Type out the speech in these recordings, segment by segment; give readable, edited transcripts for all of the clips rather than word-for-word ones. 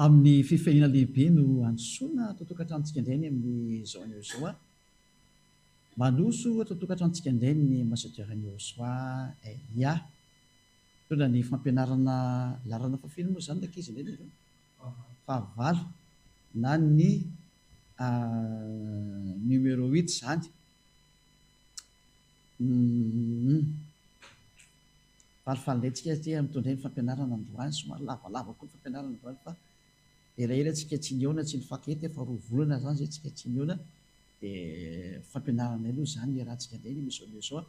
Amin'ny fifaliana lehibe no androsoana ato an-tokantranontsika indray ny amin'izao anio izao. Mandroso ato an-tokantranontsika indray ny Ambassadeur Niosoa Elia. Mitondra ny fampianarana laharana fahafito moa izany ny ankizy indray nareo? Fahavalo na ny numéro huit izany. Humm. Falifaly indray tsika aty mitondra ny fampianarana androany, somary lavalava koa ny fampianarana androany fa elaela tsika tsy nihaona tsy nifankahita efa roa volana zany zay tsika tsy nihaona de fampianaranay aloha zany iarahantsika indray ny maison maison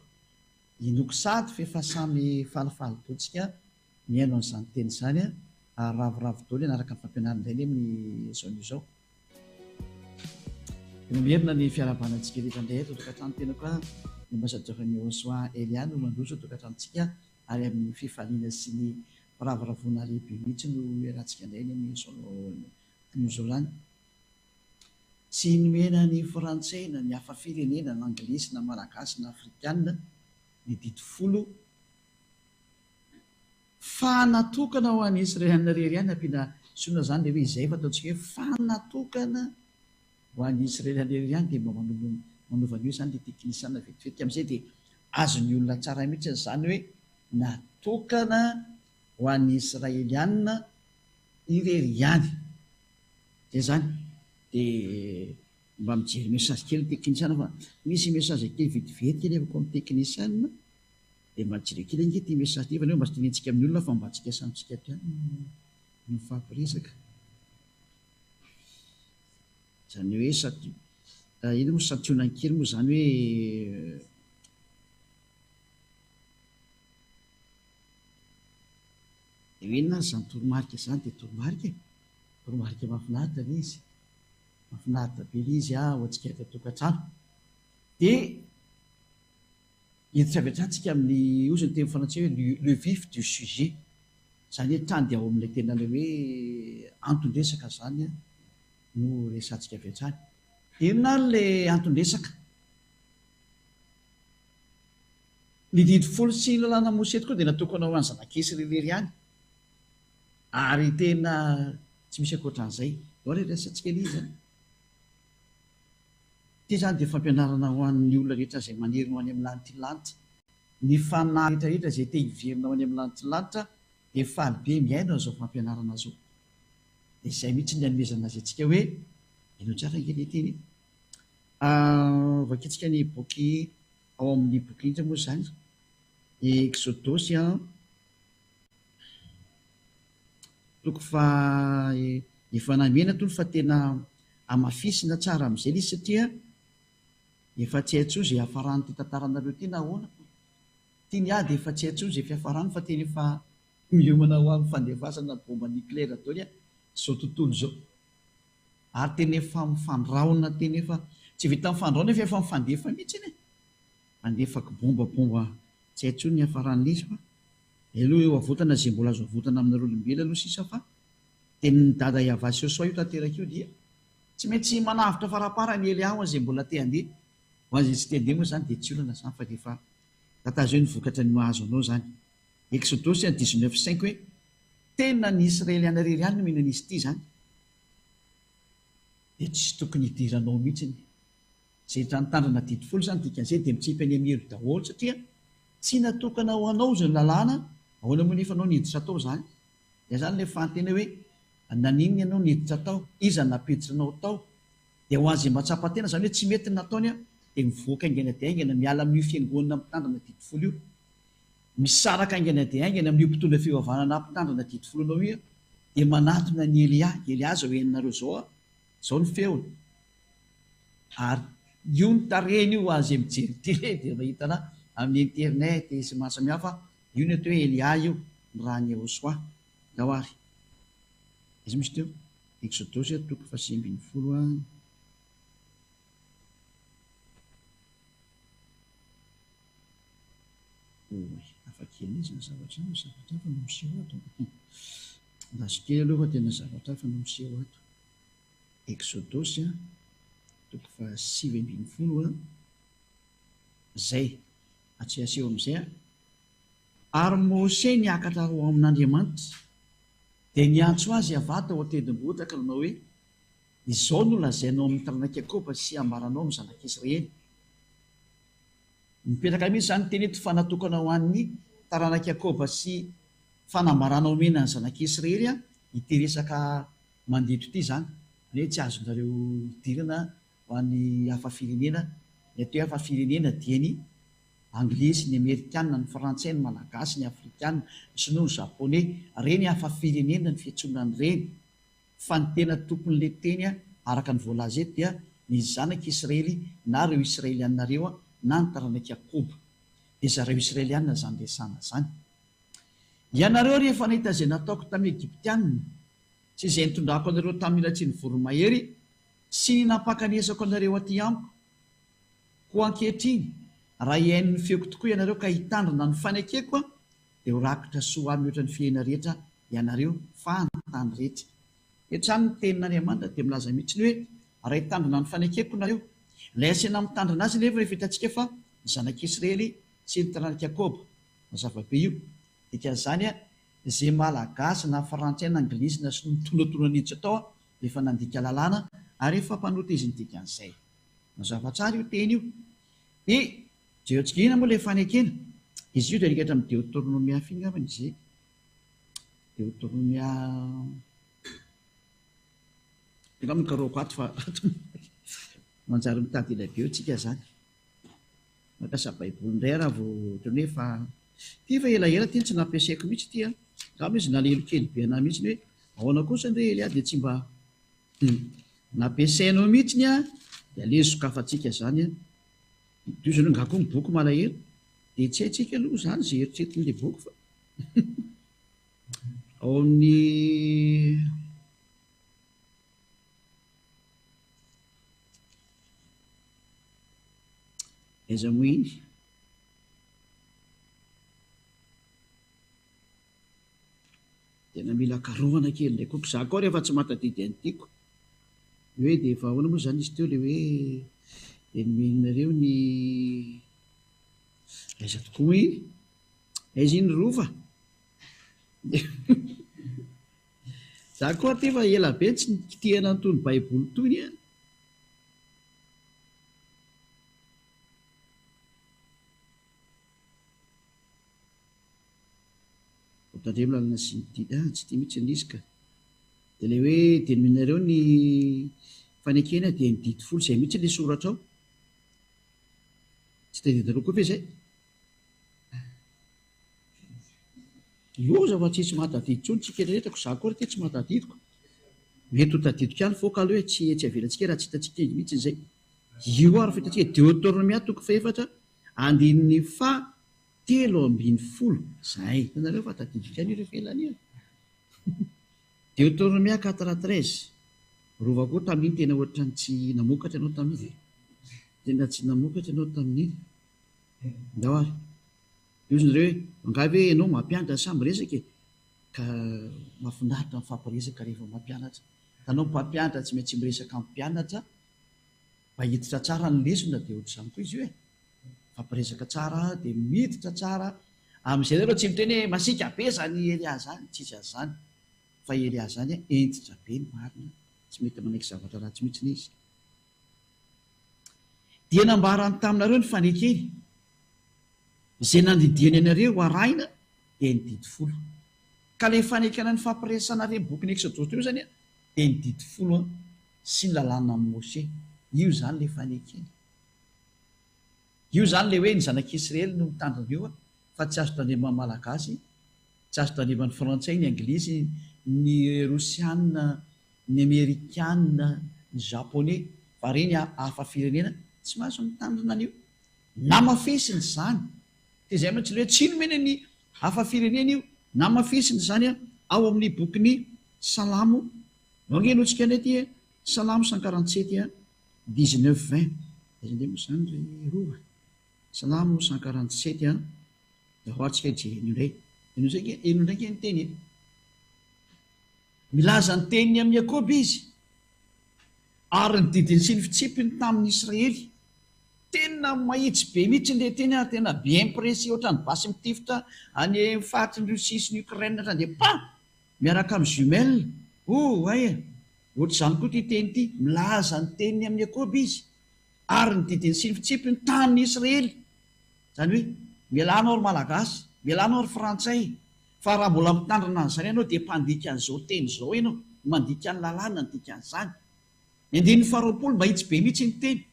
inoako sady f'efa samy falifaly daholo tsika mihaino an'izany teny izany ary ravoravo daholo hanaraka ny fampianarana indray ny amin'ny izao anio izao. Dia mamerina ny fiarahabana antsika rehetra indray eto an-tokantrano tena koa ny ambassadeur ny Osoa Elia no mandroso an-tokantranontsika ary amin'ny fifaliana sy ny firavoravoana lehibe mihitsy no iarahantsika indray ny amin'izao anio izao izany. Tsy nomena ny frantsay na ny hafa firenena na anglisy na malagasy na afrikana ny didy folo Fa natokana ho an'ny Israeliana irery ihany, ampiana sorona izany ilay hoe izay fa ataontsika hoe fa natokana ho an'ny Israeliana irery ihany dia mba manova an'io izany ilay teknisiana vetivety amin'izay dia azon'ny olona tsara mihitsy izany hoe natokana ho an'ny Israeliana irery ihany. Izay izany dia mba mijery message kely ny teknisiana fa misy message kely vetivety kely avy amin'ny teknisiana. Dia mba jereo kely ange ity message ity fa neo mba tsy tenentsika amin'ny olona fa mba tsika samy tsika ato ihany no mifampiresaka. Izany hoe sati inona moa santionany kely moa izany hoe dia hoe inona ary izany toromarika izany dia toromarika e! Toromarika mahafinaritra ilay izy. Mahafinaritra be ilay izy ho antsika eto an-tokantrano. Dia Hiditra avy hatrany tsika amin'ny, hozy ny teny frantsay hoe le vif du sujet. Izany hoe hatrany dia ao amin'ilay tena ilay hoe anton-dresaka izany no resahantsika avy hatrany. Inona ary ilay anton-dresaka? Ny didy folo sy ny lalàna Mosesy tokoa dia natokana ho an'ny zanak'Israely irery ihany. Ary tena tsy misy ankoatran'izay. Ndao re resahantsika ilay izy an. Ity izany dia fampianarana ho an'ny olona rehetra izay maniry ny ho any amin'ny lanitry ny lanitra. Ny fanahy rehetra rehetra izay te hiverina ho any amin'ny lanitry ny lanitra dia faly be mihaino an'izao fampianarana izao. Dia izay mihitsy ny hanomezana azy antsika hoe, henoy tsara ange ilay teny e. Vakintsika ny boky ao amin'ny boky inona moa izany? Eksodosy an. Toko faha efa namena tony fa tena hamafisina tsara amin'izay ilay izy satria efa tsy hay intsony izay hiafaran'ity tantaranareo ity na ahoana fa ity ny ahy dia efa tsy hay intsony izay fiafarany fa tena efa miomana ho amin'ny fandefasana bomba nucléaire daholo izao tontolo izao ary tena efa mifandrahona tena efa tsy vitan'ny mifandrahona fa efa mifandefa mihitsy e! Mandefa kibomba bomba tsy hay intsony ny hiafaran'ilay izy fa Aloha eo avotana ze mbola azo avotana aminareo olombelona aloha sisa fa tenin'i dada Yavah sy Josoa io tanteraka io dia tsy maintsy manavotra faraparany Elia ho an'izay mbola te handeha, ho an'izay tsy te handeha moa izany dia tsy olana izany fa rehefa tatazo eo ny vokatra ny mahazo anao izany. Exodosy 19 cinq hoe tena ny Israeliana irery ihany no mihinana izy ity izany dia tsy tokony hidiranao mihitsiny. Izay efa nitandrina didy folo izany dikan'izay dia mitsipy any amin'ny helo daholo satria tsy natokana ho anao izany lalàna, ahoana moa nefa anao niditra tao izany? Dia izany ilay fanontaniana hoe naninona ianao niditra tao? Iza no nampiditra anao tao? Dia ho an'izay mba tsapa tena izany hoe tsy mety ny nataony dia mivoaka haingana dia haingana miala amin'io fiangonana mpitandrina didy folo io. Misaraka haingana dia haingana amin'io mpitondra fivavahana mpitandrina didy folo anao io dia manatona an'i Elia, Elia izao henonareo izao, izao ny feony. Ary io ny tarehiny io ho an'izay mijery télé dia mahita anà amin'ny internet sy maro samihafa, io ny atao hoe Elia io, ny ràn'i Yehosua. Ndao ary. Aiza misy teo? Eksodosy toko fahasivy ambinifolo a. Oy, hafa kely izany zavatra izany, zavatra hafa no miseho ato. Andraso kely aloha fa tena zavatra hafa no miseho ato. Eksodosy toko faha 19 izay tsy aseho amin'izay. Ary Mose niakatra ho ao amin'Andriamanitra. Dia niantso azy Yavah tao an-tendrombohitra ka nanao hoe, Izao no lazainao amin'ny taranak'i Jakoba sy ambaranao amin'ny zanak'Israely. Mipetraka mihitsy izany ny teny eto fa natokana ho an'ny taranak'i Jakoba sy fanambarana omena ny zanak'Israely ity resaka mandeto ity izany. Izany hoe tsy azonareo idirana ho an'ny hafa firenena. Ny atao hoe hafa firenena dia ny Anglisy, ny Amerikana, ny Frantsay, ny Malagasy, ny Afrikana, ny Sinoa, ny Japoney. Ireny hafa firenena ny fiantsoana an'ireny. Fa ny tena tompon'ilay teny araka ny voalaza eto dia ny zanak'i Israely na ireo Israeliana ireo na ny taranak'i Jakoba. Dia zareo Israeliana izany resahana izany. Ianareo rehefa nahita izay nataoko tamin'ny Egyptiana sy izay nitondrako anareo tamin'ny latsian'ny voromahery sy ny nampakanesako anareo aty amiko, koa ankehitriny, raha hihaino ny feoko tokoa ianareo ka hitandrina ny fanekeko, dia ho rakitra soa ahy mihoatra ny fihena rehetra ianareo fa ny tany rehetra. Eto izany ny tenin'Andriamanitra dia milaza mihitsy ny hoe raha hitandrina ny fanekeko nareo. Ilay asaina mitandrina azy anefa rehefa hitantsika fa ny zanak'Israely sy ny taranak'i Jakoba. Mazava be io. Dikan'izany izay Malagasy na Frantsay na Anglisy na Sinoa nitonatona niditra tao dia efa nandika lalàna ary efa mpanota izy ny dikan'izay. Mazava tsara io teny io. Dia jerentsika inona moa ilay fanekena? Izy io dia arikatra amin'ny Deoteronomia firy angambany izy izay? Deoteronomia Angamba no karohako ato fa ato manjary mitady ela be eo tsika zany. Mampiasa baiboly indray raha vao ohatran'ny hoe efa ity efa elaela ity no tsy nampiasaiko mihitsy ity an. Angamba izy nalahelo kely be anah mihitsy hoe ahoana kosa ndry Elia dia tsy mba nampiasainao mihitsy an, dia aleo sokafantsika zany an. Toy izany angaha koa ny boky malahelo? Dia tsy haintsika aloha izany izay eritreretin'ilay boky fa ao amin'ny aiza moa iny? Tena mila karohana kely indray koa, za koa rehefa tsy mahatadidy an'ity ko. Ny hoe dia efa ahoana moa izany izy teo ilay hoe dia nomenareo ny aiza tokoa moa iny? Aiza iny Rova? Za koa aty efa ela be tsy nikitihana an'itony baiboly itony an! Vao tandremo lalana sy ny didy. Ah, tsy ity mihitsy ny izy ka. Dia ilay hoe dia nomenareo ny fanekena dia ny didy folo, izay mihitsy ilay soratra ao. Tsy tadidinareo koa ve izay? Loza fa tsisy mahatadidy intsony tsika rehetra ko za koa ary ty tsy mahatadidiko. Mety ho tadidiko ihany foka aloha e, tsy tsy avelantsika raha tsy hitantsika mihitsy izay. Io ary fa hitantsika Deoteronomia toko fahefatra andininy faha 13. Zay, hitanareo fa tadidiko ihany io rehefa ela ny ela. Deoteronomia quatre 13. Rova koa tamin'iny tena ohatran'ny tsy namokatra ianao tamin'iny. Tena tsy namokatra ianao tamin'iny. Ndao ary. Dia hozy nareo hoe, angaha ve ianao mampianatra sa miresaka e? Ka mahafinaritra mifampiresaka rehefa mampianatra. Hitanao mpampianatra tsy maintsy miresaka amin'ny mpianatra mba hiditra tsara ny lesona dia ohatr'izany koa izy io e. Mifampiresaka tsara dia miditra tsara. Amin'izay nareo tsy miteny hoe masiaka be izany Elia izany, tsisy an'izany. Fa Elia izany hentitra be ny marina, tsy mety manaiky zavatra ratsy mihitsy izy. Dia nambarany taminareo ny fanekeny, izay nandidiany anareo harahina dia ny didy folo. Ka ilay fanekena nifampiresana ireny bokin'ny Eksodosy ireo izany dia ny didy folo sy ny lalànan'i Mose. Io izany ilay fanekena. Io izany ilay hoe ny zanak'Israely no mitandrina io fa tsy azo tandreman'ny Malagasy, tsy azo tandreman'ny Frantsay, ny Anglisy, ny Rosiana, ny Amerikana, ny Japoney, fa ireny hafa firenena tsy mahazo mitandrina an'io. Namafisiny izany. Dia izay mantsy ilay hoe tsy nomena ny hafa firenena io. Namafisiny izany ao amin'ny bokin'ny Salamo. Ao ange henointsika indray ity e. Salamo 147, 19, 20. Aiza indray moa izany ry Rova? Salamo 147, dia ao ary tsika hijery an'io indray. Henoy indray ange ny teny e. Milaza ny teniny amin'i Jakoba izy, ary ny didiny sy ny fitsipiny tamin'i Israely. Tena mahitsy be mihitsy ilay teny ary tena bien précis ohatran'ny basy mitifitra any amin'ny faritry ny Russie sy ny Ukraine hatrany dia pa! Miaraka amin'ny jumelle. Oh, hay e! Ohatr'izany koa ity teny ity. Milaza ny teniny amin'i Jakoba izy, ary ny didiny sy ny fitsipiny tamin'i Israely. Izany hoe, mialà anao ry Malagasy, mialà anao ry Frantsay, fa raha mbola mitandrina an'izany ianao dia mpandika an'izao teny izao ianao, mandika ny lalàna ny dikan'izany. Ny andininy faharoapolo, mahitsy be mihitsy ny teny.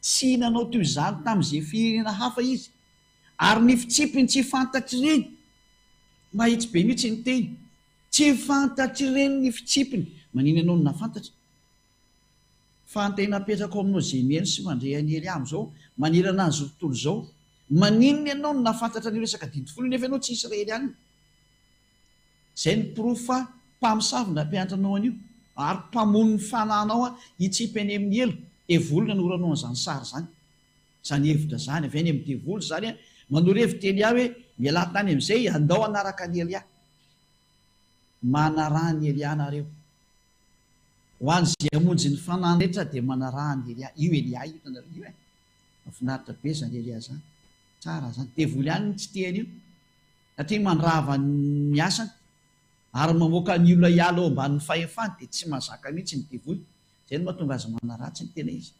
Tsy nanao toy izany tamin'izay firenena hafa izy. Ary ny fitsipiny tsy fantatr'ireny. Mahitsy be mihitsy ny teny. Tsy fantatr'ireny ny fitsipiny. Manina ianao no nahafantatra? Fa ny tena apetrako aminao izay mihaino sy mandre an'i Elia amin'izao, manerana an'izao tontolo izao, maninona ianao no nahafantatra an'io resaka didy folo io nefa ianao tsy Israelianina? Izay no porofo fa mpamosavy no nampianatra anao an'io, ary mpamono ny fanahinao hitsipy any amin'ny helo, devoly nanoranao an'izany sary izany. Izany hevitra izany, avy any amin'ny devoly izany, manoro hevitra Elia hoe, mialà tany amin'izay, andao hanaraka an'i Elia. Manaraha an'i Elia nareo. Ho an'izay hamonjy ny fanahiny rehetra dia manaraha an'i Elia. Io Elia io hitanareo io e. Mahafinaritra be izany Elia izany. Tsara izany. Devoly ihany no tsy tia an'io. Satria mandrava ny asany ary mamoaka ny olona hiala eo ambanin'ny fahefany dia tsy mahazaka mihitsy ny devoly. Izay no mahatonga azy manaratsy ny tena izy.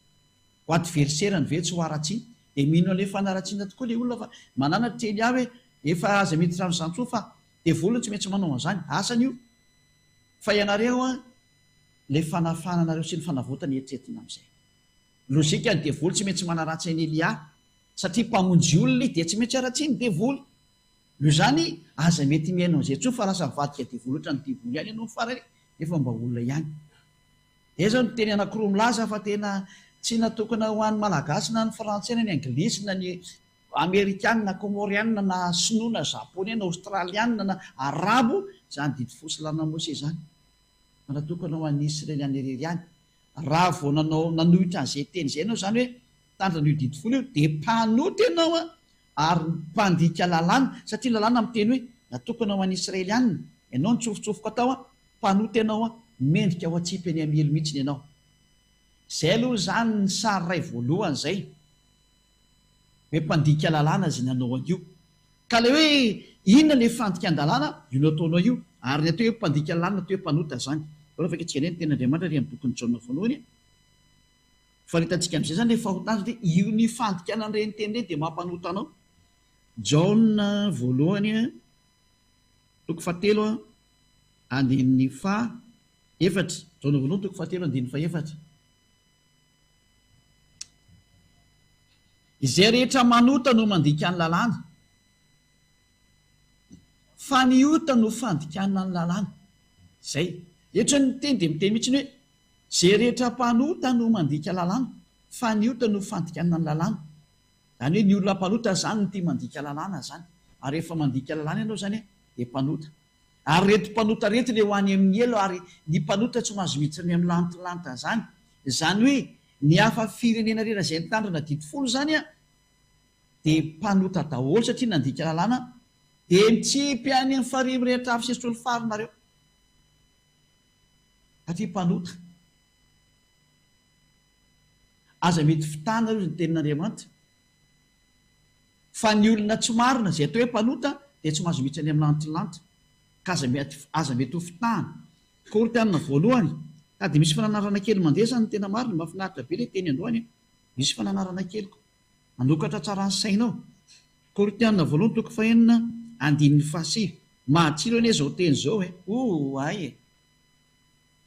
Ho adversaire-ny ve tsy ho haratsiana? Dia mino an'ilay fanaratsiana tokoa ilay olona fa mananatra Elia hoe efa aza miditra amin'izany intsony fa devoly no tsy maintsy manao an'izany. Asany io. Fa ianareo an, ilay fanafahana anareo sy ny fanavotana eritreretina amin'izay. Logique ny devoly tsy maintsy manaratsy an'i Elia satria mpamonjy olona izy dia tsy maintsy haratsian'ny devoly. Noho izany aza mety mihaino an'izay intsony fa lasa mivadika devoly ohatran'ny devoly ihany ianao ny farany nefa mba olona ihany. Dia izao ny teny anakiroa milaza fa tena tsy natokana ho an'ny Malagasy na ny Frantsay na ny Anglisy na ny Amerikana na Komorianina na Sinoa na Japoney na Aostralianina na Arabo izany didy fo sy lalana Mose izany fa natokana ho an'ny Israeliana irery ihany. Raha vao nanao nanohitra an'izay teny izay ianao izany hoe mitandrina io didy folo io dia mpanota ianao an! ary mpandika lalàna satria ny lalàna miteny hoe natokana ho an'ny Israelianina, ianao nitsofotsofoka tao an! mpanota ianao an! mendrika ho atsipy eny amin'ny helo mihitsiny ianao. Izay aloha izany ny sary iray voalohany izay. Hoe mpandika lalàna izay nanao an'io. Ka ilay hoe inona ilay fandikan-dalàna, io nataonao io. Ary ny atao hoe mpandika lalàna atao hoe mpanota izany. Aleo vakintsika indray ny tenin'Andriamanitra ary amin'ny bokin'i Jaona voalohany. Fa ny hitantsika amin'izay izany ilay fahotana satria io ny fandikana an'ireny teny ireny dia mampanota anao. Jaona voalohany toko fahatelo andininy faha efatra. Jaona voalohany toko fahatelo andininy fahefatra. Izay rehetra manota no mandika ny lalàna, fa ny ota no fandikana ny lalàna. Izay. Eto izany ny teny dia miteny mihitsy ny hoe, izay rehetra mpanota no mandika lalàna, fa ny ota no fandikana ny lalàna. Izany hoe ny olona mpanota izany no tia mandika lalàna izany. Ary rehefa mandika lalàna ianao izany dia mpanota. Ary ireto mpanota ireto ilay ho any amin'ny helo ary ny mpanota tsy mahazo miditra any amin'ny lantilanta izany. Izany hoe ny hafa firenena rehetra izay nitandrina didy folo izany an, dia mpanota daholo satria nandika lalàna, dia mitsipy any amin'ny farihy mirehitra afo sy solifara nareo. Satria mpanota. Aza mety fitana hoy ny tenin'Andriamanitra. Fa ny olona tsy marina izay atao hoe mpanota dia tsy mahazo mihitsy any amin'ny lantilanty. Ka aza mety aza mety ho fitahana. Korintianina voalohany, Sady misy fananarana kely mandeha izany ny tena marina, mahafinaritra be ilay teny androany an! Misy fananarana kely koa. Manokatra tsara ny sainao. Korintianina voalohany toko fahenina andininy fahasivy. Mahatsilo anie izao teny izao e! Oay e!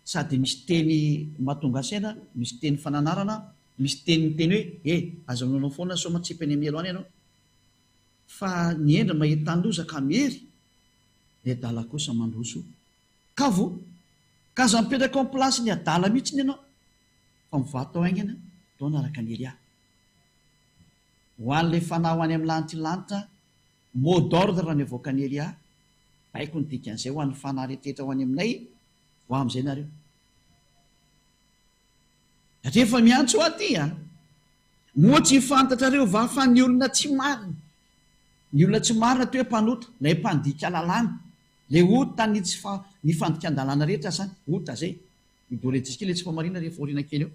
Sady misy teny mahatonga saina, misy teny fananarana, misy teny miteny hoe eh! Aza manaonao foana sao matsipy any amin'ny helo any ianao. Fa ny hendry mahita ny loza ka miery, ny adala kosa mandroso ka voa. Ka aza mipetraka ao amin'ny place ny adala mihitsiny ianao fa mivaha tao haingana tao hanaraka an'i Elia. Ho an'ilay fanahy ho any amin'ny lantilanitra, mot d'ordre ny avoakan'i Elia, baiko ny dikan'izay ho an'ny fanahy rehetra ho any aminay, ho amin'izay nareo. Rehefa miantso aho aty an! Moa tsy fantatrareo va fa ny olona tsy marina, ny olona tsy marina toy hoe mpanota, ilay mpandika lalàna, ilay ota ny tsy fa, ny fandikan-dalàna rehetra zany, ota zay, io dorejiska ilay tsy famarina rehefa aoriana kely eo.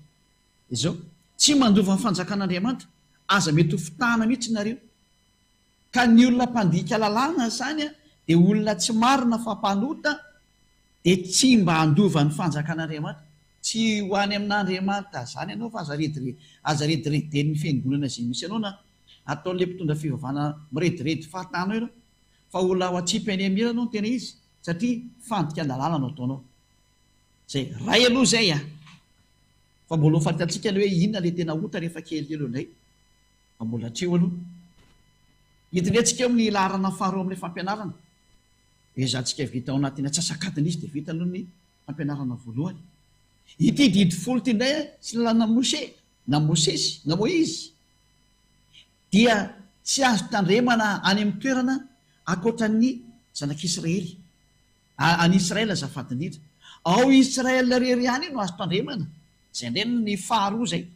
Izao, tsy mandova ny fanjakan'Andriamanitra, aza mety ho fitahana mihitsy nareo. Ka ny olona mpandika lalàna zany an, dia olona tsy marina fa mpanota. Dia tsy mba handova ny fanjakan'Andriamanitra. Tsy ho any amin'Andriamanitra izany ianao fa aza rediredy, aza redireden'ny fiangonana izay misy anao na ataon'ilay mpitondra fivavahana mirediredy fahatany eo ianao. Fa olona ao atsipy any amin'ny ela ianao no tena izy satria fandikan-dalàna no ataonao. Izay ray aloha izay an! Fa mbola ho fantatsika ilay hoe inona ilay tena ota rehefa kelikely eo indray. Fa mbola hatreo aloha. Hidinetsika eo amin'ny laharana faharoa amin'ilay fampianarana. Ezahantsika vita ao anatin'ny atsasak'adiny izy dia vita aloha ny fampianarana voalohany. Ity didy folo ity indray sy lalàna Moshe na Mosesy na Moizy dia tsy azo tandremana any amin'ny toerana ankoatran'ny zanak'Israely. Any Israel azafady indrindra. Ao Israel irery ihany io no azo tandremana. Izay indray ny faharoa izay.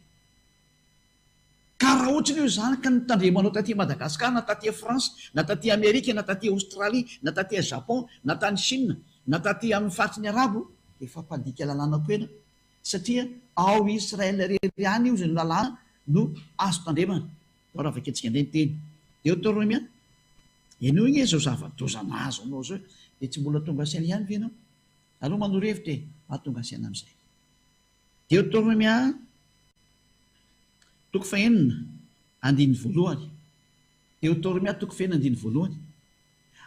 Ka raha otriny io zany ka notandremanao taty Madagascar na taty France na taty Amerika na taty Australie na taty Japon na tany Chine na taty amin'ny faritry ny Arabo dia efa mpandika lalàna koa ianao satria ao Israel irery ihany io ny lalàna no azo tandremana. Ndao raha vakintsika indray ny teny Deoteronomia Henoy anie izao zava-doza nahazo anao izao e! Dia tsy mbola tonga saina ihany ve ianao? Aleo manoro hevitra e! Hahatonga saina amin'izay. Deoteronomia toko fahenina andininy voalohany. Deoteronomia toko fahenina andininy voalohany.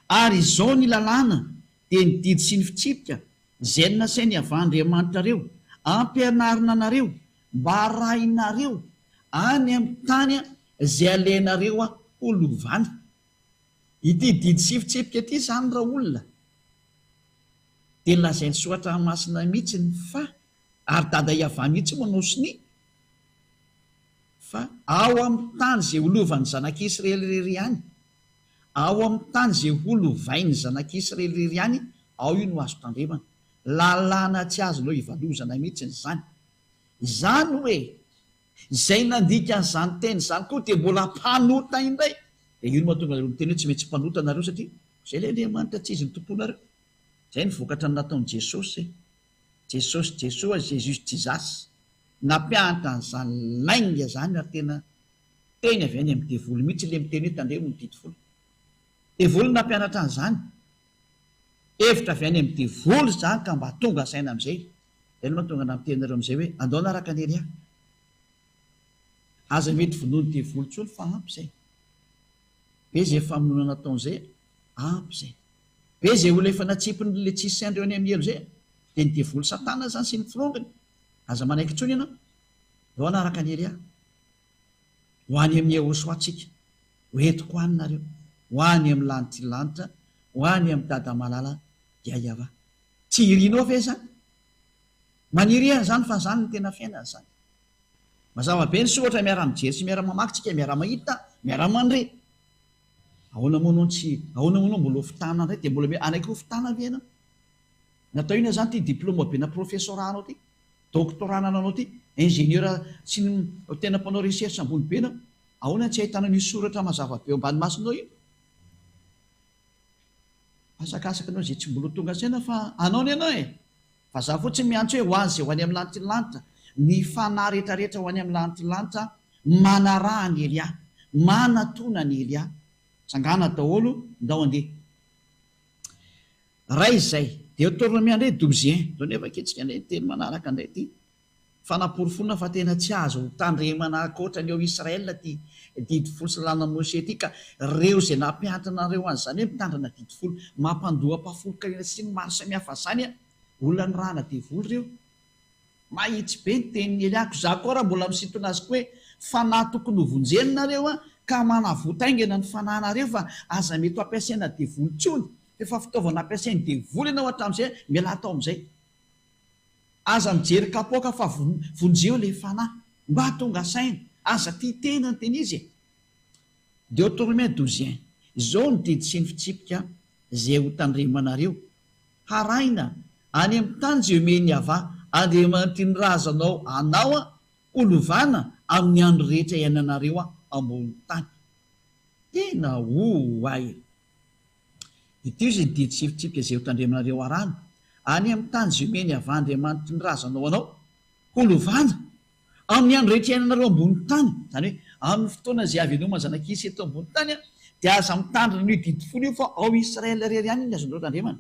Ary izao ny lalàna dia ny didy sy ny fitsipika izay nasain'i Yavah Andriamanitrareo ampianarina anareo mba harahinareo any amin'ny tany izay alehanareo ho lovana. Ity didy sy fitsipika ity izany raolona dia lazain'ny soratra masina mihitsy ny fa ary dada Yavah mihitsy manao sonia fa ao amin'ny tany izay ho lovan'ny zanak'Israely irery ihany, ao amin'ny tany izay ho lovain'ny zanak'Israely irery ihany, ao io no azo tandremana. Lalàna tsy azonao ivalozana mihitsy izany. Izany hoe Izay nandika an'izany teny izany koa dia mbola mpanota indray. Dia io no mahatonga anareo miteny hoe tsy maintsy mpanota nareo satria izay ilay Andriamanitra tsy izy no tomponareo. Izay no vokatra ny nataon'i Jesosy. Jesosy Jesoa Jesus Jesus nampianatra an'izany lainga izany ary tena teny avy any amin'ny devoly mihitsy ilay miteny hoe tandremo ny didy folo. Devoly no nampianatra an'izany. Hevitra avy any amin'ny devoly izany ka mba tonga saina amin'izay. Izay no mahatonga anah miteny anareo amin'izay hoe andao hanaraka an'i Elia. Aza mety vonoin'ny devoly intsony fa ampy izay. Be izay famonoana nataony izay, ampy izay. Be izay olona efa natsipin'ilay tsisy sain-dreo any amin'ny helo izay, dia ny devoly satana izany sy ny firongony. Aza manaiky intsony ianao. Andao hanaraka an'i Elia. Ho any amin'i Yehosua tsika. Ho entiko any nareo. Ho any amin'ny lanitry lanitra, ho any amin'i Dada malala Yayava. Tsy irinao ve izany? Maniria an'izany fa izany no tena fiainana izany. Mazava be ny soratra miara-mijery sy miara-mamaky tsika, miara-mahita, miara-mandre. Ahoana moa anao tsy, ahoana moa anao mbola ho fitana indray? Dia mbola hanaiky ho fitana ve ianao? Natao inona izany ity diplôme be-na professorat anao ity? Doctorat anananao ity? Ingénieur sy ny tena mpanao recherche ambony be ianao? Ahoana no tsy ahitana an'io soratra mazava be eo ambany masonao io? Asakasaka anao izay tsy mbola ho tonga saina fa anao ny anao e! Fa za fotsiny miantso hoe ho azy izay ho any amin'ny lanitry ny lanitra, ny fanahy rehetra rehetra ho any amin'ny lanitry ny lanitra, manaraha an'i Elia, manatona an'i Elia. Tsangana daholo, ndao andeha. Ray izay. Deoteronomia indray douze un. Ndao nefa aketsika indray ny teny manaraka indray ity. Fanaporofoana fa tena tsy azo tandremana ankoatra ny ao Israel ity didy folo sy lalàna Moshe ity ka reo izay nampianatra anareo an'izany hoe mitandrina didy folo mampandoa ampahafolon-karena sy ny maro samihafa izany an! olona nirahana devoly reo. Mahitsy be ny tenin'i Elia ko za koa raha mbola misintona azy koa hoe fanahy tokony ho vonjena nareo an ka manavota haingana ny fanahinareo fa aza mety ho ampiasaina devoly intsony fa efa fitaovana ampiasain'ny devoly ianao hatramin'izay mialà tao amin'izay. Aza mijery kapoaka fa vonjeo le fanahy. Mba tonga saina. Aza tia tena ny tena izy e. Deuteronome 12 un. Izao no didy sy ny fitsipika izay ho tandremanareo, harahina any amin'ny tany izay omen'i Yavah Andriamanitry ny razanao anao ho lovana amin'ny andro rehetra iainanareo ambony tany. Tena oay e. Ity izy ny didy sy fitsipika izay hotandremanareo arahina, any amin'ny tany izay omeny avy Andriamanitry ny razanao anao, ho lovana, amin'ny andro rehetra iainanareo ambonin'ny tany, izany hoe, amin'ny fotoana izay haveloman'ny zanak'Isy eto ambony tany, dia aza mitandrina an'io didy folo io fa ao Israël irery ihany no azonareo tandremana.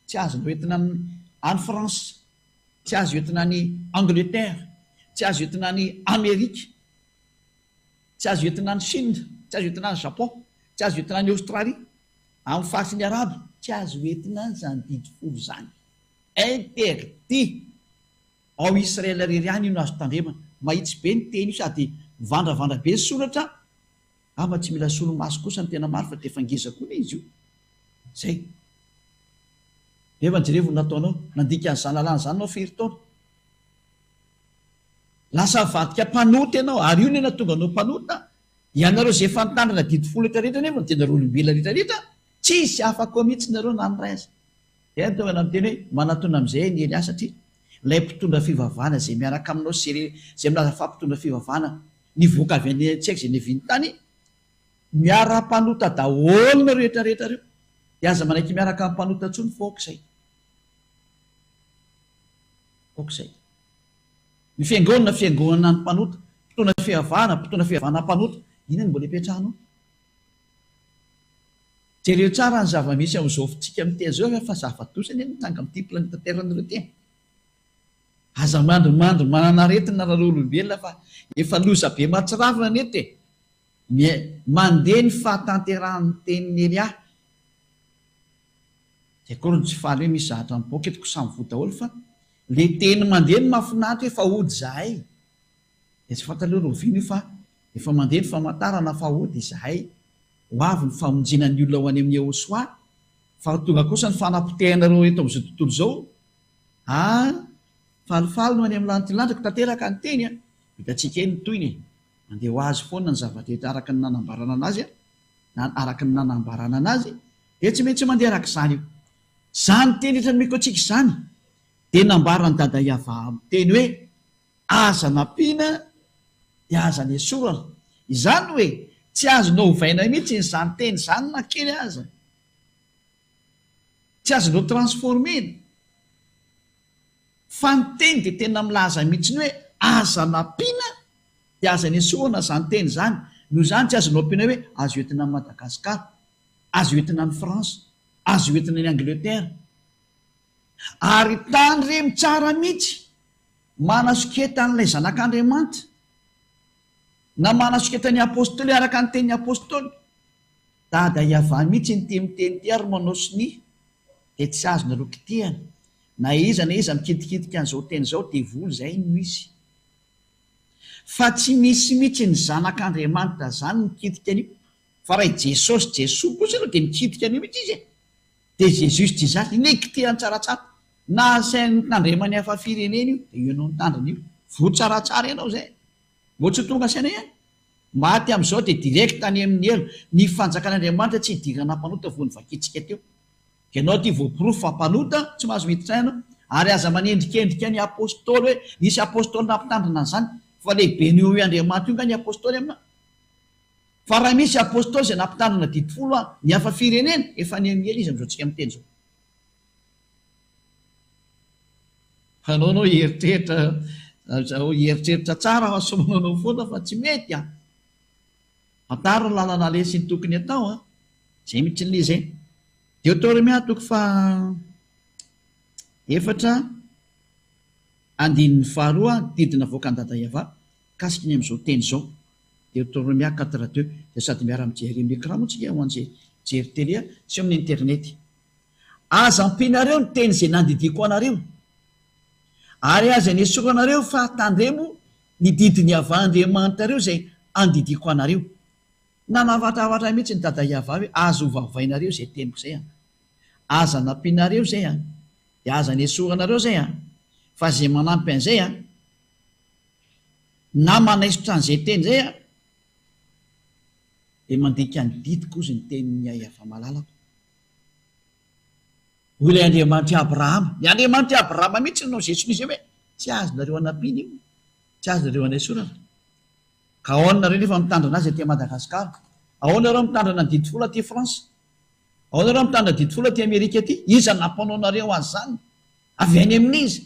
Tsy azonao entina amin'ny. Any France, tsy azo entina any Angleterre, tsy azo entina any Amerika, tsy azo entina any Chine, tsy azo entina any Japon, tsy azo entina any Australie, amin'ny faritry ny Arabo, tsy azo entina any izany didy folo izany. Interdit! Ao Israel irery ihany io no azo tandremana. Mahitsy be ny teny io sady mivandravandra be ny soratra, angamba tsy mila solomaso kosa ny tena marina fa dia efa ngeza koa ilay izy io. Zay. Nefa jerevo ny nataonao, nandika an'izany lalàna izany ianao firy taona. Lasa nivadika mpanota ianao, ary io no nahatonga anao mpanota. Ianareo izay efa nitandrina didy folo rehetra rehetra nefa dia nareo olombelona rehetra rehetra, tsisy afaka ao mihitsy nareo na ny ray aza. Dia tonga nanao teny hoe, manatona amin'izay anie Elia satria ilay mpitondra fivavahana izay miaraka aminao sy izay milaza fa mpitondra fivavahana nivoaka avy any tsy haiko izay niaviany tany, miara-mpanota daholo nareo rehetra rehetra reo, dia aza manaiky miaraka amin'ny mpanota intsony fa aoka izay. Aoka izay. Ny fiangonana, fiangonana ny mpanota, mpitondra fivavahana, mpitondra fivavahana mpanota, inona no mbola ipetrahanao? Jereo tsara ny zava-misy amin'izao fitsika miteny izao fa zava-doza anie mitranga amin'ity planeta terre nareo ity e! Aza mandrimandry manana aretina nareo olombelona fa efa loza be mahatsiravina anie eto e! Mandeha ny fahatanterahan'ny tenin'i Elia. Zay akory no tsy faly hoe misy zavatra mipoaka eto ko samy voa daholo fa le teny mandeha no mahafinaritra hoe fa hody zahay. Dia tsy fantatra aloha rahoviana io fa efa mandeha ny famantarana fa hody izahay. Ho avy ny famonjena ny olona ho any amin'i Yehosua fa ho tonga kosa ny fanapotehana ireo eto amin'izao tontolo izao. Ah! Falifaly no any amin'ny lanitra lanitra ko tanteraka ny teny a! Hitantsika eny ny tohiny e! Mandeha ho azy foana ny zava-drehetra araka ny nanambarana anazy a! Na araka ny nanambarana anazy dia tsy maintsy mandeha araka izany io. Izany teny rehetra nomeko antsika izany dia nambaran'i Dada Yavah miteny hoe Aza nampiana dia aza nesorana. Izany hoe tsy azonao ovaina mihitsy izany teny izany na kely aza. Tsy azonao transformer-na. Fa ny teny dia tena milaza mihitsy ny hoe aza nampiana dia aza nesorana izany teny izany. Noho izany tsy azonao ampiana hoe azo entina any Madagascar, azo entina any France, azo entina any Angleterre. Ary tandremo tsara mihitsy Manasoketa an'ilay Zanak'Andriamanitra, na manasoketa ny Apostoly araka ny tenin'ny Apostoly. Dada Yavah mihitsy ity miteny ity ary manao sonia dia tsy azonareo kitihana. Na iza na iza mikitikitika an'izao teny izao devoly izay no izy. Fa tsy misy mihitsy ny Zanak'Andriamanitra zany mikitika an'io. Fa raha i Jesosy, Jesoa, kosa aloha dia mikitika an'io mihitsy izy e. Dia Jesus Jesus iny e kitihany tsaratsara. Na asainy notandreman'ny hafa firenena io dia ianao nitandrina io. Voa tsaratsara ianao izay. Mbô tsy ho tonga saina ihany. Maty amin'izao dia direct any amin'ny helo. Ny fanjakan'Andriamanitra tsy hidirana mpanota vao novakintsika teo. Ianao ity voaporofo fa mpanota, tsy mahazo miditra any ianao. Ary aza manendrikendrika ny apostoly hoe nisy apostoly nampitandrina an'izany. Fa lehibe noho io Andriamanitra io nga ny apostoly aminao? Fa raha misy apostoly izay nampitandrina didy folo an ny hafa firenena, efa niha-miely izy amin'izao tsika miteny izao. Anao anao hieritreritra hieritreritra tsara fa sao manaonao foana fa tsy mety an! Fantaro ny lalana aleha sy ny tokony atao an! Izay mihitsy ny izy e! Deotoromia toko faha efatra andininy faharoa didy navoakan'i Dada Yavah mikasika ny amin'izao teny izao. Deuteronomia 4 deux dia sady miara mijery amin'ny écran moa tsika ho an'izay mijery télé sy eo amin'ny internet. Aza ampianareo ny teny izay nandidiako anareo, ary aza nesoranareo fa tandremo ny didin'i Yavah Andriamanitrareo izay andidiako anareo. Nanavatravatra mihitsy ny dada Yavah hoe aza ovavainareo izay teniko izay an! Aza nampianareo izay an! Dia aza nesoranareo izay an! Fa izay manampy an'izay an! Na manaisotra an'izay teny izay aho, dia mandika ny didiko hozy ny tenin'i Yahvah malalako. Hoy ilay Andriamanitr'i Abrahama, ny Andriamanitr'i Abrahama mihitsy no nanao izay hoe, tsy azonareo anampiana io, tsy azonareo anaisorana. Ka ahoana nareo nefa mitandrina azy aty Madagascar? Ahoana nareo mitandrina ny didy folo aty France? Ahoana nareo mitandrina didy folo aty Amerika aty? Iza nampanao anareo an'izany? Avy any amin'iza?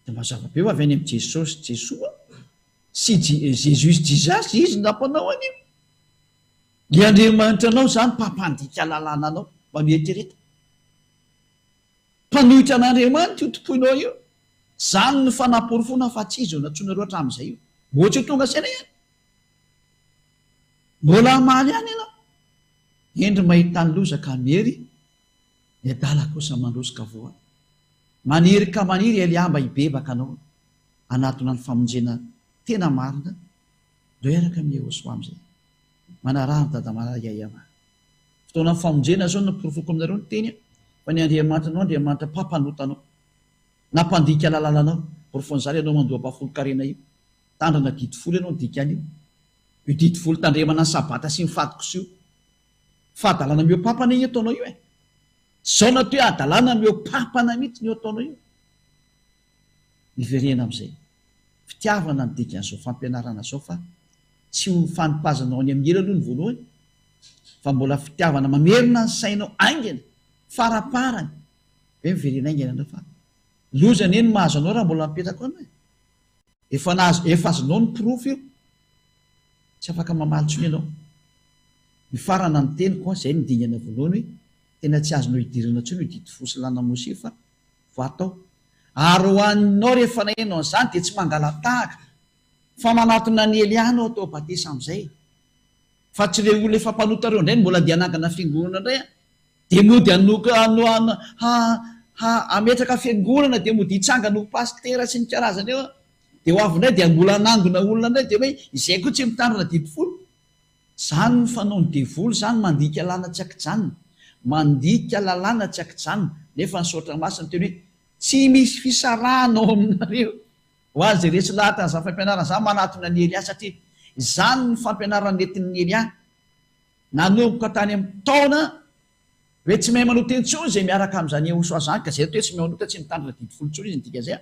Dia mazava be fa avy any amin'i Jesosy Jesoa sy Jesus Jesus izy no nampanao an'io. Ilay Andriamanitra anao izany mpampandika lalàna anao. Mba mieritrereta. Mpanohitra an'Andriamanitra io tompoinao io. Izany no fanaporofoana fa tsy izy io nantsoinareo hatramin'izay io. Mbola tsy ho tonga saina ihany. Mbola hamaly ihany ianao. Hendry mahita ny loza ka miery, ny adala kosa mandroso ka voa. Maniry ka maniry Elia mba hibebaka anao hanatona ny famonjena tena marina, ndao hiaraka amin'i Yehosua amin'izay. Manaraha an'i Dada Malala Yayama. Fotoanan'ny famonjena izao no porofoko aminareo ny teny fa ny Andriamanitra anao Andriamanitra mpampanota anao na mpandika lalàna anao. Porofon'izany ianao mandoa ampahafolon-karena io. Tandrana didy folo ianao ny dikan'io. Io didy folo tandremana ny sabata sy ny fadikoso io. Fahadalana mihoa-pampana io ataonao io e. Zao no atao hoe hadalana mihoa-pampana mihitsy ny io ataonao io. Miverena amin'izay. Fitiavana ny dikan'izao fampianarana izao fa tsy ho fanipazana ao any amin'ny helo aloha ny voalohany fa mbola fitiavana mamerina ny sainao haingana faraparany hoe miverena haingana ianao fa loza anie ny mahazo anao raha mbola mipetraka ao ianao e. Efa nahazo efa azonao ny porofo io. Tsy afaka mamaly intsony ianao. Mifarana ny teniko an, izay ny dingana voalohany hoe tena tsy azonao idirana intsony io didy fo sy lalana Mosesy io fa voatao. Ary ho anao rehefa naheno an'izany dia tsy mangala-tahaka fa manatona an'i Elia anao atao batisa amin'izay. Fa tsy ireo olona efa mpanota ireo indray no mbola andeha hanangana fiangonana indray an. Dia mody hanoka ha ha hametraka fiangonana dia mody hitsangana ho pasitera sy ny karazany eo an. Dia ho avy indray dia mbola hanangona olona indray dia hoe izay koa tsy mitandrina didy folo. Izany ny fanaon'ny devoly izany mandika lalana tsy ankijanona. Mandika lalàna tsy ankijanona. Nefa ny soratra masina miteny hoe tsy misy fisarahana ao aminareo. Ho azy izay resy lahatra an'izany fampianarana izany manatona an'i Elia satria izany ny fampianarana nentin'i Elia nanomboka tany amin'ny taona hoe tsy mahay manota intsony izay miaraka amin'izany Yehosua izany ka izay atao hoe tsy mahay manota tsy mitandrina didy folo intsony izy ny dikan'izay an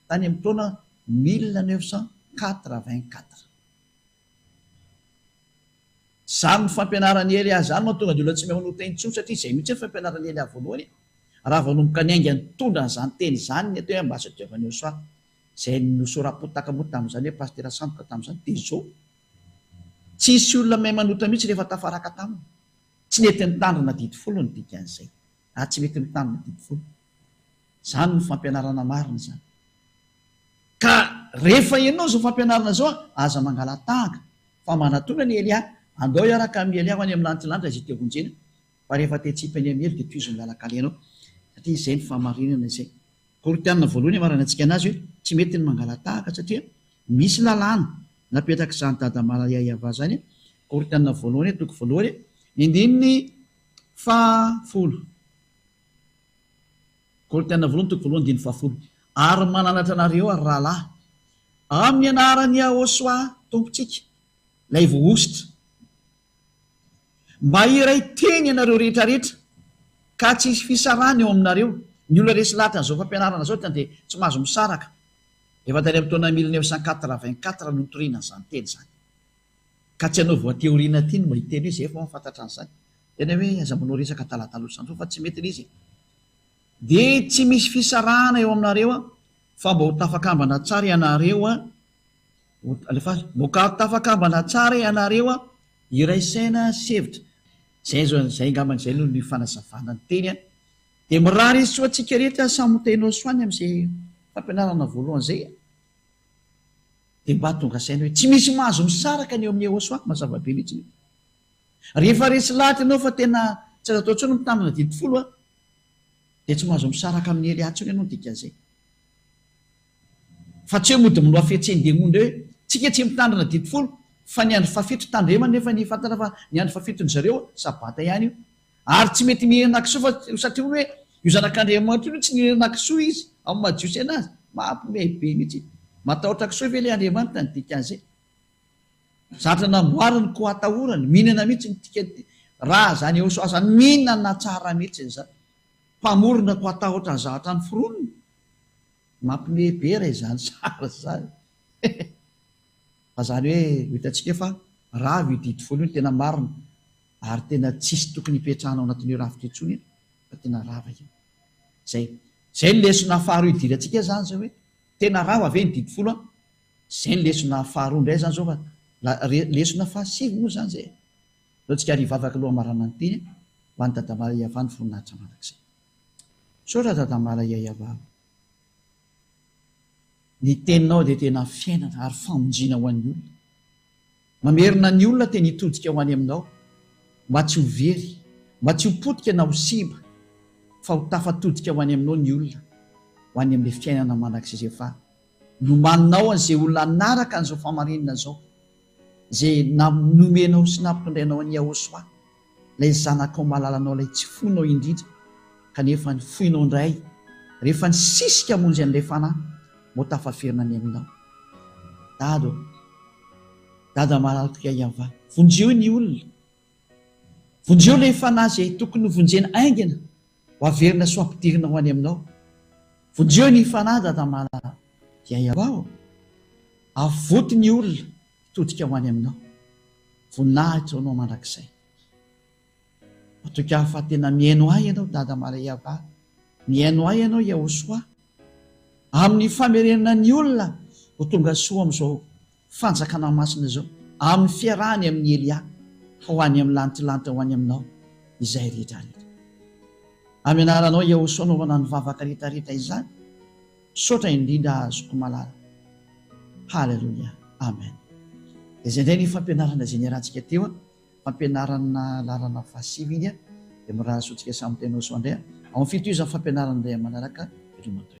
tany amin'ny taona 1984. Izany fampianaran'i Elia izany mahatonga ny olona tsy mahay manota intsony satria izay mihitsy ny fampianaran'i Elia voalohany raha vao nanomboka niainga nitondra an'izany teny izany ny atao hoe ambasadior an'i Yehosua izay nosoram-potaka moa tamin'izany hoe pasitera sandoka tamin'izany dia izao tsisy olona mahay manota mihitsy rehefa tafaraka taminy. Tsy nety nitandrina didy folo ny dikan'izay ary tsy mety mitandrina didy folo. Izany no fampianarana marina izany. Ka rehefa henonao izao fampianarana izao, aza mangala-tahaka, fa manatona an'i Elia, andao hiaraka amin'i Elia ho any amin'ny lanitra izay te honjena, fa rehefa te hitsipy any amin'ny helo dia tohizo ny lalan-kalehanao, satria izay no fahamarinana izay. Korintiana voalohany amaranantsika anazy hoe tsy mety ny mangala-tahaka satria misy lalàna napetrak'izany dada Malayayava izany, Korintiana voalohany toko voalohany ny andininy faha folo. Korintiana voalohany toko voalohany andininy fahafolo, Ary mananatra anareo aho, ry rahalahy, amin'ny anaran'i Yahoshuah Tompontsika, ilay voahosotra, mba hiray teny ianareo rehetra rehetra, ka tsy hisy fisarahana eo aminareo. Ny olona resy lahatra an'izao fampianarana izao dia tsy mahazo misaraka. Efa tany amin'ny taona 1984 no nitoriana an'izany teny izany. Ka tsy ianao voateorina aty no mba hiteny hoe izay efa mahafantatra an'izany. Tena hoe aza manao resaka adaladala ohatr'izany foana fa tsy mety ilay izy e. Dia tsy misy fisarahana eo aminareo an, fa mba ho tafakambana tsara ianareo an, alefaso, mba ho tafakambana tsara ianareo an, hiray saina sy hevitra. Izay izao, izay angambany izay no ny fanazavana ny teny an. Dia mirary soa antsika rehetra samy ho tahinao soa any amin'izay fampianarana voalohany izay an. Dia mba tonga saina hoe tsy misy mahazo misaraka ny eo amin'ny Yehosua, mazava be mihitsy io. Rehefa resy lahatra ianao fa tena tsy azo atao intsony ny mitandrina didy folo an, dia tsy mahazo misaraka amin'i Elia intsony ianao ny dikan'izay. Fa tsy hoe mody minoa fihetseham-demony indray hoe tsika tsy mitandrina didy folo fa ny andro fahafito tandremana nefa ny fantatra fa ny andro fahafiton-dry zareo sabata ihany io. Ary tsy mety mihinana kisoa fa satria hono hoe io zanak'Andriamanitra io tsy nihinana kisoa izy amin'ny maha jiosy anazy. Mampiomehy be mihitsy. Matahotra kisoa ve ilay Andriamanitra ny dikan'izay? Zatra namboariny koa atahorany, mihinana mihitsy ny dikany raha zany Yehosua zany mihinana tsara mihitsy zany. Mpamorona koa atahotra ny zavatra noforoniny. Mampiomehy be raha izany sary izany. Fa zany hoe ho hitantsika eo fa rava io didy folo io ny tena marina ary tena tsisy tokony hipetrahana ao anatin'io rafitra io intsony fa tena rava io. Zay. Zay ny lesona faharoa idirantsika zany zao hoe tena rava ve ny didy folo an? Zay ny lesona faharoa indray zany zao fa lesona fahasivy moa zany zay e. Aleo tsika ary hivavaka aloha hamarana ny teny. Ho an'i Dadamala Iavah ny voninahitra mandrakizay. Misaotra Dadamala Iavah. Ny teninao dia tena fiainana ary famonjena ho an'ny olona. Mamerina ny olona teny hitodika ho any aminao, mba tsy ho very, mba tsy ho potika na ho simba, fa ho tafatodika ho any aminao ny olona, ho any amin'ilay fiainana mandrakizay izay efa nomaninao an'izay olona hanaraka an'izao fahamarinana izao, izay nomenao sy nampitondrainao an'i Yahoshuah. Ilay zanakao malalanao ilay tsy foinao indrindra kanefa ny foinao indray rehefa nisisika hamonjy an'ilay fanahy vao tafaverina any aminao. Dada ô! Dada malalako Yavah, vonjeo ny olona, vonjeo ilay fanahy izay tokony ho vonjena haingana ho averina sy ho ampidirina ho any aminao. Vonjeo ny fanahy Dada malala Yavah ô! Avoty ny olona hitodika ho any aminao. Voninahitra ho anao mandrakizay. Matoky aho fa tena mihaino ahy ianao Dada Maria Ba. Mihaino ahy ianao Yahoshuah. Amin'ny famerenana ny olona ho tonga soa amin'izao fanjakana masina izao, amin'ny fiarahany amin'i Elia ho any amin'ny lantilanty ho any aminao izay rehetra rehetra. Amin'ny anaranao Yahoshuah anaovana ny vavaka rehetra rehetra izany. Misaotra indrindra zoky malala. Haleloia. Amen. Dia izay indray ny fampianarana izay niarahantsika teo an. Fampianarana laharana fahasivy iny an. Dia mirary soa antsika samy tena ho soa indray an. Ao amin'ny fitohizan'ny fampianarana indray amin'ny manaraka. Veloma toy.